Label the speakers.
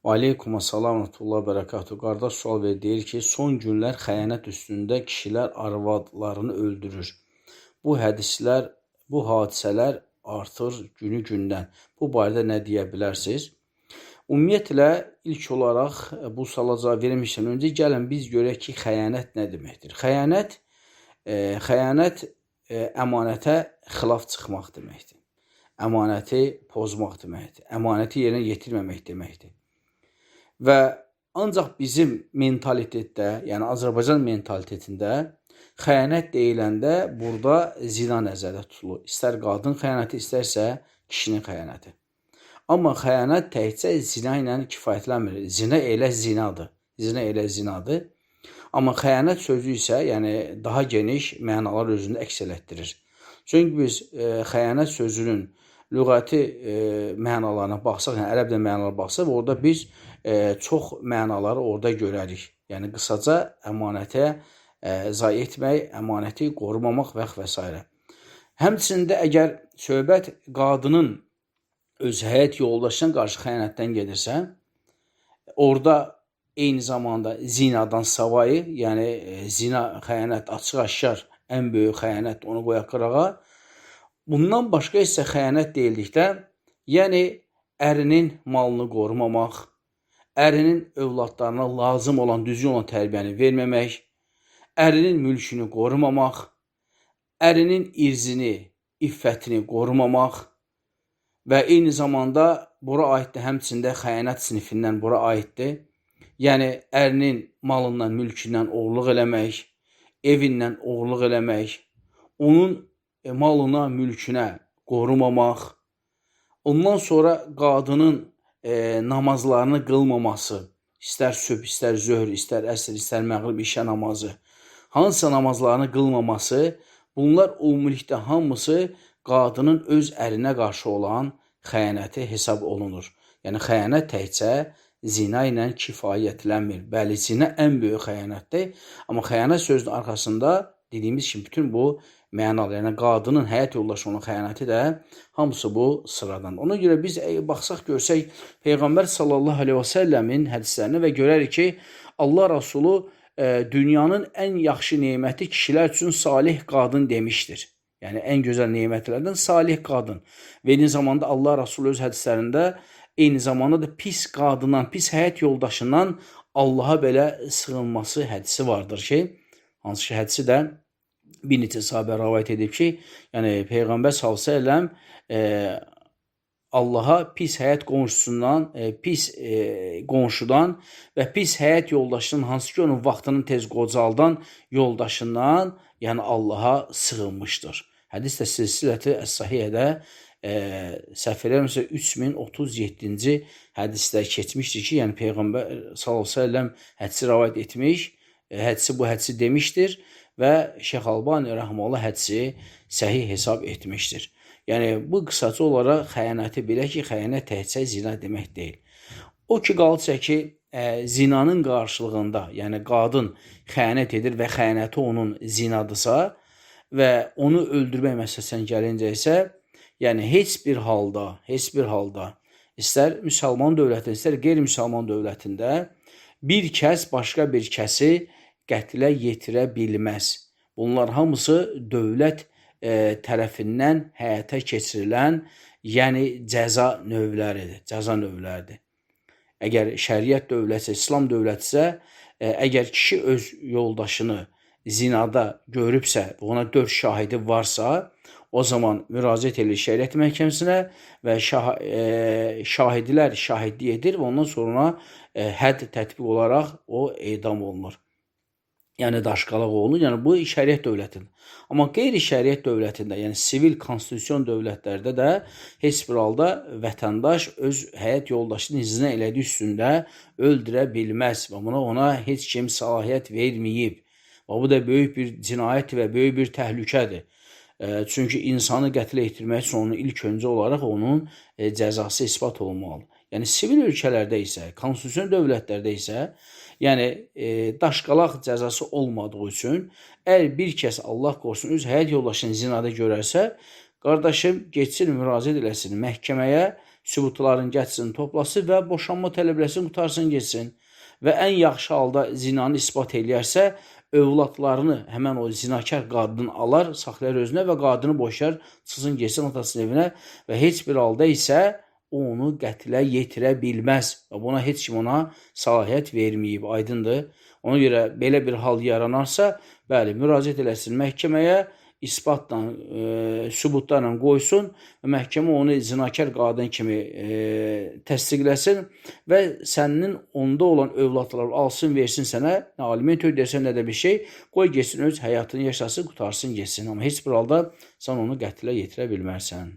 Speaker 1: Aleykum assalam və rahmetullah bərəkatuhu. Qardaş sual verir, deyir ki, son günlər xəyanət üstündə kişilər arvadlarını öldürür. Bu hədislər, bu hadisələr artır günü gündən. Bu barədə nə deyə bilərsiniz? Ümumiyyətlə, ilk olaraq bu suala cavab vermişdən öncə gəlin biz görək ki, xəyanət nə deməkdir? Xəyanət, xəyanət əmanətə xilaf çıxmaq deməkdir. Əmanəti pozmaq deməkdir. Əmanəti yerinə yetirməmək deməkdir. Və ancaq bizim mentalitetdə, yəni Azərbaycan mentalitetində xəyanət deyiləndə burada zina nəzərdə tutulur. İstər qadın xəyanəti, istərsə kişinin xəyanəti. Amma xəyanət təkcə zina ilə kifayətlənmir. Zina elə zinadır. Zina elə zinadır. Amma xəyanət sözü isə, yəni daha geniş mənalar özündə əks elətdirir. Çünki biz xəyanət sözünün lüğəti mənalarına baxsaq, yəni ərəb dili mənalarına baxsaq, orada biz çox mənaları orada görərik. Yəni qısaca əmanətə zayi etmək, əmanəti qorumamaq və s. Həmçinin də əgər söhbət qadının öz həyat yoldaşına qarşı xəyanətdən gedirsə, orada eyni zamanda zinadan savayı, yəni zina, xəyanət açıq-aşkar ən böyük xəyanət, onu qoyaq qırağa. Bundan başqa isə xəyanət deyildikdə, yəni ərinin malını qorumamaq, ərinin övladlarına lazım olan, düzgün olan tərbiyəni verməmək, ərinin mülkünü qorumamaq, ərinin irzini, iffətini qorumamaq və eyni zamanda bura aiddir, həmçində xəyanət sinifindən bura aiddir. Yəni ərinin malından, mülkündən oğurluq eləmək, evindən oğurluq eləmək, onun malına, mülkünə qorumamaq, ondan sonra qadının namazlarını qılmaması, istər sübh, istər zöhr, istər əsr, istər məğrib, işə namazı, hansısa namazlarını qılmaması, bunlar ümumilikdə hamısı qadının öz ərinə qarşı olan xəyanəti hesab olunur. Yəni xəyanət təkcə zina ilə kifayətlənmir. Bəli, zina ən böyük xəyanətdir, amma xəyanət sözünün arxasında dediyimiz kimi bütün bu mənalar, yəni qadının həyat yoldaşı olan xəyanəti də hamısı bu sıradan. Ona görə biz baxsaq, görsək Peyğəmbər sallallahu əleyhi və səlləmin hədislərini və görərik ki, Allah Rəsulu dünyanın ən yaxşı neməti kişilər üçün salih qadın demişdir. Yəni ən gözəl nemətlərdən salih qadın. Və eyni zamanda Allah Rəsulu öz hədislərində eyni zamanda da pis qadından, pis həyat yoldaşından Allaha belə sığınması hədisi vardır ki, hansı ki hədisi də bir neçə sahabə rəvayət edib ki, yəni Peyğəmbər sallallahu əleyhi və səlləm Allaha pis həyat qonşusundan, pis qonşudan və pis həyat yoldaşının, hansı ki onun vaxtının tez qocaldan yoldaşından, yəni Allaha sığınmışdır. Hədis də silsiləti əs-sahiyədə səhv eləmirəmsə 3037-ci hədisdə keçmişdir ki, yəni Peyğəmbər sallallahu əleyhi və səlləm hədisi rəvayət etmiş, hədisi bu hədisi demişdir və Şeyx Albani rəhməhullah hədisi səhih hesab etmişdir. Yəni bu qısaca olaraq xəyanəti belə ki, xəyanət təkcə zina demək deyil. O ki qaldısa ki, zinanın qarşılığında, yəni qadın xəyanət edir və xəyanəti onun zinadırsa və onu öldürmək məsələsinə gəlincə isə, yəni heç bir halda, heç bir halda istər müsəlman dövlətində, istər qeyri-müsəlman dövlətində bir kəs başqa bir kəsi qətlə yetirə bilməz. Bunlar hamısı dövlət tərəfindən həyata keçirilən, yəni cəza növləridir, cəza növləridir. Əgər şəriət dövlətisə, İslam dövlətisə, əgər kişi öz yoldaşını zinada görübsə və ona 4 şahidi varsa, o zaman müraciət edir şəriət məhkəməsinə və şahidlər şahidlik edir və ondan sonra hədd tətbiq olaraq o edam olunur. Yəni daşqalaq olunur. Yəni bu şəriət dövlətində. Amma qeyri-şəriət dövlətində, yəni sivil konstitusion dövlətlərdə də heç bir halda vətəndaş öz həyat yoldaşını zina elədiyi üstündə öldürə bilməz və buna ona heç kim səlahiyyət verməyib. Və bu da böyük bir cinayət və böyük bir təhlükədir. Çünki insanı qətlə yetirmək üçün onun ilk öncə olaraq onun cəzası isbat olunmalıdır. Yəni sivil ölkələrdə isə, konstitusion dövlətlərdə isə, yəni daşqalaq cəzası olmadığı üçün, əgər bir kəs Allah qorusun öz həyat yoldaşını zinada görərsə, qardaşım getsin müraciət eləsin məhkəməyə, Sübutların gətirsin, toplasın və boşanma tələb eləsin, qurtarsın, getsin. Və ən yaxşı halda zinanı isbat eləyərsə, övladlarını həmən o zinakar qadın alar, saxlayar özünə və qadını boşar, çıxsın getsin atasının evinə və heç bir halda isə o onu qətlə yetirə bilməz və buna heç kim ona səlahiyyət verməyib, aydındır. Ona görə belə bir hal yaranarsa, bəli, müraciət eləsin məhkəməyə, isbatla, sübutlarla qoysun və məhkəmə onu zinakar qadın kimi təsdiqləsin və sənin onda olan övladları alsın, versin sənə, nə aliment ödəsən, nə də bir şey, qoy getsin öz həyatını yaşasın, qurtarsın, getsin. Amma heç bir halda sən onu qətlə yetirə bilməzsən.